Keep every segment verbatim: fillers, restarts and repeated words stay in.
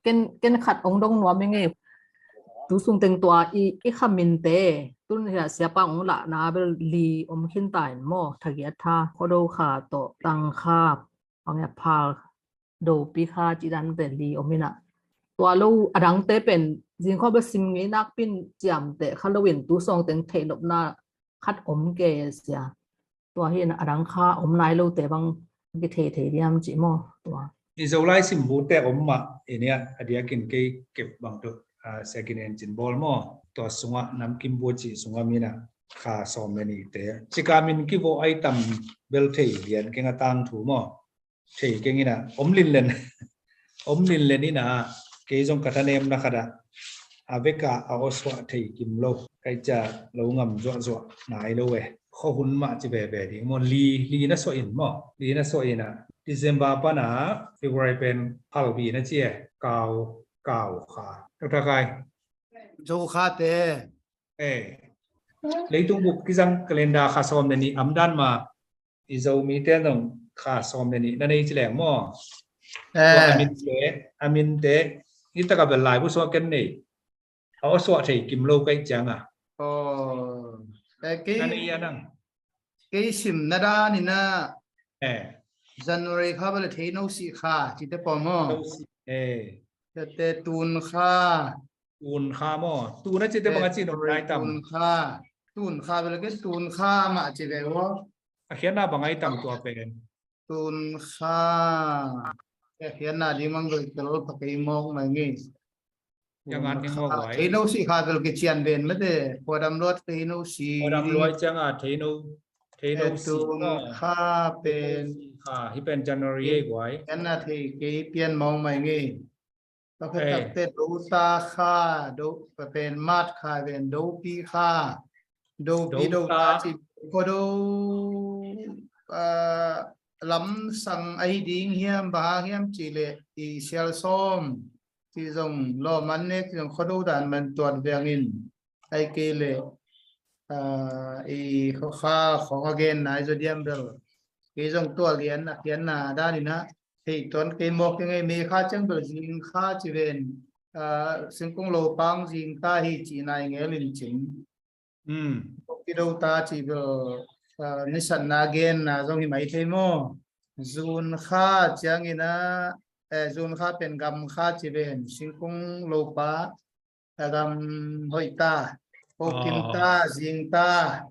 Ken, ken khat ong dong nuam i ngei. Tu sung teng tua i, i kha minte, tun hia siapa ong lahna bel li om khin ta in maw, thagiat tha, Khuado kha tawh, Tang kha, bang hia, Phal, Dopi kha, ci dan te li om ina. Tua lo, a dangte pen, zing khaw bel sim ngei nak pin ciamteh kha lo in tu sung teng theih nopna khat om kei sia. Tua hi in a dang kha om nai lote bang kithei thei diam ci maw tua. I Zolai sim bu te om mah i nia a diakin kei kep bang tu, a, Sia Gin En Cin bawl maw. Tua sungah Namkim bu ci sungah mina kha sawm le nite. Cika min kivawh ai tam bel thei lian keng a tangthu maw. Thei keng ina om linlen. Om linlen ina kei zong ka thanemna khat ah a veka a awsuah thei kim lo. Kai cia lo ngam zuahzuah nai lo e. Khuahun mah ci veve ding maw. Li, li na suah in maw. Li na suah ina December pana February pen phalbi na ci e. Kau, kau kha. Dr. Kai. Zo kha te. Eh. Leitung buk kizang calendar kha sawm le nih am dan ma i Zomite zong kha sawm le nih na nei ci leng maw? Eh. Tua a minte, a minte, i taka bel lai bu suak ken nei. A awsuah thei kim lo kai cianga. Oh. Eh, kei, na nei a nang. Kei sim na dan ina. Eh. January kha bel thei no si kha, ci te pom maw? No si. Eh. Te te tun kha. Tun kha maw? Tun a ci te bang a ci nop nai tam. Tun kha. Tun kha bel ke tun kha mah ci ve maw? A khiatna bang ai tam tua pen. Tun kha. A khiatna ding mang bel kel pha kei mawk mai ngi. Yang an ding mawk vai. Thei no si kha bel ke cian ven mate. Khuadam luat thei no si. Khuadam luat cianga thei no. Thei no si. Tun kha pen. Kha hi pen January ei guai. Khiatna thei kei pian mawk mai ngi. Tua khit takte Dota kha, do, pen Mat kha ven, Dopi kha, Dopi Dota ci, Khuado, ah, lamsang ahi ding hiam, bang hang hiam ci leh i sial sawm ci zong lawm an nek ci zong Khuado dan man tuat veng in. Ai kei leh, ah, i kha, kha khong a gen nai zaw diam bel. Kei zong tua lian a, lian na dan ina, thei tuan kei mawk kei ngei, May kha ciang bel zing kha ci ven, ah, singkung lo pang zing ta hi ci nai ngel in cin. Hmm. Kidota ci bel, ah, nisan na gen na zong hi mai thei maw. Zun kha ciang ina, eh, zun kha pen gam kha ci ven, singkung lo pa, a gam hoih ta, hokim ta, zing ta.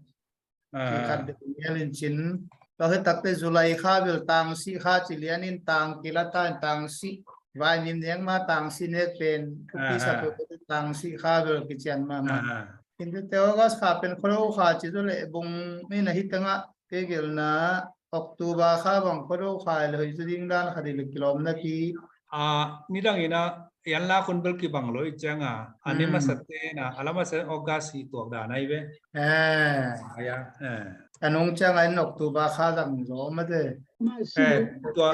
Khat bel mial in cin. Tua khit takte July kha bel tang si kha ci lian in tang kila ta in tang si. Vai nim neng ma tang si nek pen kupi sa pe tang si kha bel kician ma ma. Kinte te August kha pen Khuado kha ci zu le bung mi na hi tengah kei gelna October kha bang Khuado kha le hoi zu ding dan kha di le kilawm na ki. A, nidang ina yan la khun bel kibang lo i cianga a ni masa tena a la masa August hi tuak dan ai ve. Eh. Aya, eh. A nung cianga in October kha zang zo ma te. Eh, tua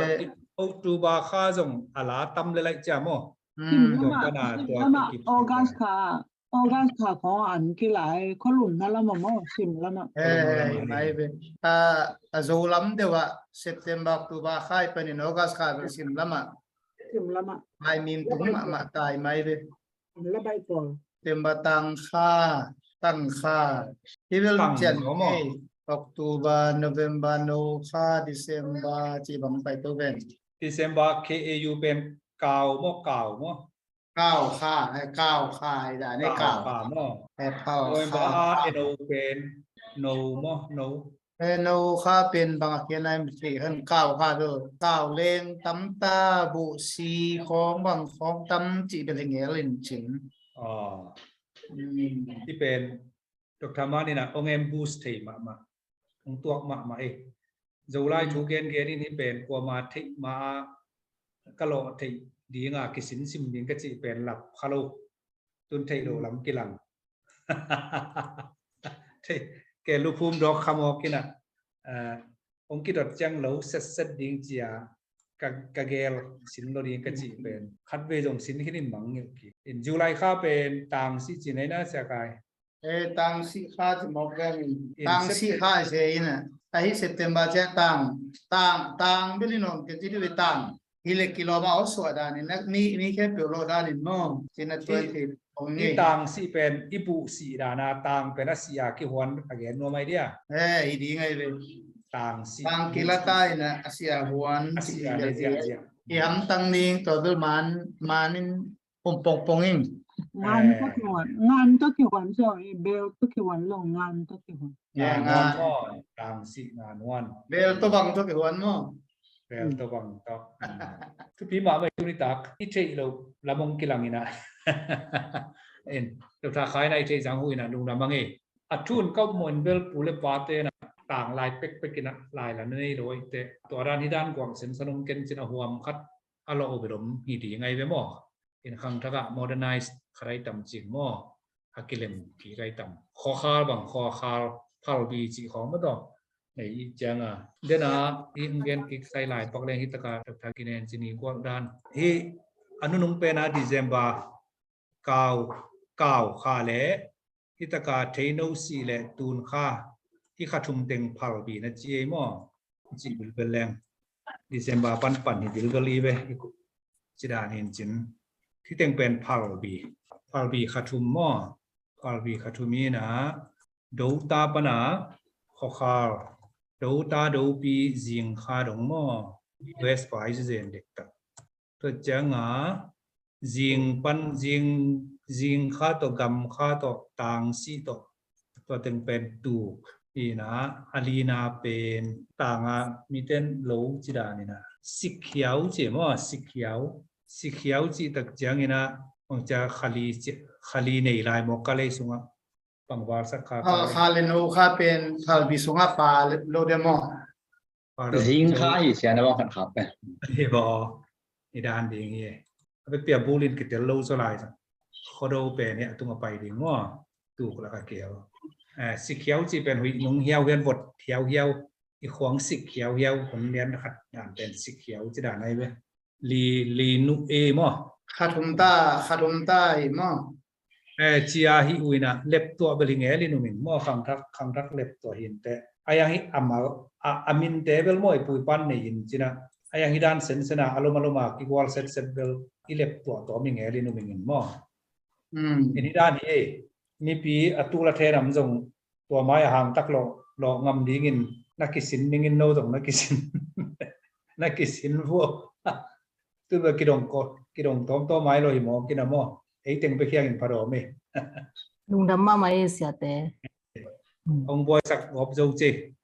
October kha zong a la tam le lai cia maw. Tua kana tua August kha. August kha khawng an kilai, khualunna lamah maw, sim lamah. Eh, mai ve. A, a Zo lam deuh ah September, October kha i panin August kha bel sim lamah. Sim lamah. Mai mim tung mahmah tai mai ve. La baih pawl. September tang kha, tang kha. Hi bel cian kei. October, November, no kha, December ci bang pai to ven. December K A U pen kau maw, kau maw. Kau kha, eh, kau kha, i dan eh, kau kha maw. Eh, kau kha. November ah, eh, no pen, no maw, no. Eh, no kha pen bang a khian ai mi thei khan kau kha bel, kau leng tam ta, buh si khawng bang khawng tam cih bel hi ngel in cin. Ah. Hmm. Ti pen Doctor Man in a ong em boost thei mahmah, ong tuak mahmah e. Zolai thu gengen in hi pen kuama theih ma a ka lawh theih dinga kisinsim ding ka cih pen lap kha lo. Tun theih loh lam kilang. Theih ke luphum dawk kha mawk in a, ah, ong kidot ciang lo setset ding cia ka, ka gel sin lo ding ka cih pen khatvei zong sin khin in mangngilh kik in. July kha pen tang si ci nai na sia kai. Eh, tang si kha ci mawk veng in. Tang si kha se in a. Ahi September cia tang, tang, tang bel in om ke ci di ve tang. Hi le kilawm a aw suah danin, ni, ni khempeuh lawh danin maw? Cina tuan hi, hong hi. I tang sih pen, i buh sih dana tang pen a sih a kihuan a gen nuam ai dia. Eh, hi ding ai ve. Tang sih. Tang kila ta ina a sih a huan. A sih a ne ziahziah. I hamtang ning tua bel man, manin um pongpong ing. Ngan tawh kihuan, ngan tawh kihuan so, eh, bel tawh kihuan lo, ngan tawh kihuan. Ngan huan maw, tang sih ngan huan. Bel tawh bang tawh kihuan maw. Bel tawh bang tawh. Thupi mahmah i tuni tak, i theih loh lam hong kilang ina. En, lo tha khai na i theih zang hu ina lungdam ang e. A thun kauh mawh in bel pu le pate na tang lai pekpek ina lai la na nei lo ai te. Tua dan hi dan guang sensan hong ken cin a huam khat a lawh uh bel om hi ding ai ve maw. In khangthak ah modernize khat ai tam cing maw. A kilem kik ai tam. Khuakhal bang khuakhal phalbi cih khawng maw tawh. Nei i ciang a. Dena i hong gen kik sai lai pak leng hi taka Doctor Kinen cin i guak dan. Hi a nunung pen a December kau, kau kha le hi taka theino sih le tun kha, hi kha thum teng phalbi na ci ei maw? Ci bilbel leng. December panpan hi bilbel i ve. Ci dan hin cin. Hi teng pen phalbi. Phalbi kha thum maw? Phalbi kha thum ina. Dota pana khuakhal. Dota dopi zing kha dong maw? West vai zen dektak. Tua cianga zing pan, zing, zing kha tawh, gam kha tawh, tang sih tawh, tua teng pen tuk. Ina a lina pen tanga miten lo ci dan ina. Sikhiau ci maw, sikhiau. Sikhiau ci tak ciang ina, bang cia khali ci, khali nei lai maw ka lei sungah. Pangval sak kha. Khal, khal le no kha pen phalbi sungah pa lo de maw? Zing kha hi sia na bang khat kha pen. Hi bo. Hi dan ding hi. A pe pia bulin kitel lo so lai sa. Khodo pen hi a tung a pai ding maw. Tuk la ka keu. Eh, sikhiau ci pen hui nung hiau hian vot hiau hiau. I khuang sikhiau hiau hun lian khat dan pen sikhiau ci dan ai ve. Li, li nu e maw? Kha thum ta, kha thum ta i maw? Eh, cia hi uina, leptuah bel hi ngel in um in maw, khangthak, khangthak leptuah hin te. A yang hi amal, a, a min te bel maw i pui pan nei in cina. A yang hi dan sensena, a lom a loma, kigual setset bel i leptuah tawh mi ngel in um in maw. Mm. In hi dan hi e, mipi a tu la thenam zong tua mai a hang tak lo, lo ngam dingin na kisin dingin no zong na kisin. Na kisin vua. Tu ba kidong ko, kidong tom to mai lo hi mo kina mo. Ei teng pe khiang in pado me. Lungdam ma mai siate. Ong boi sak gop zo che.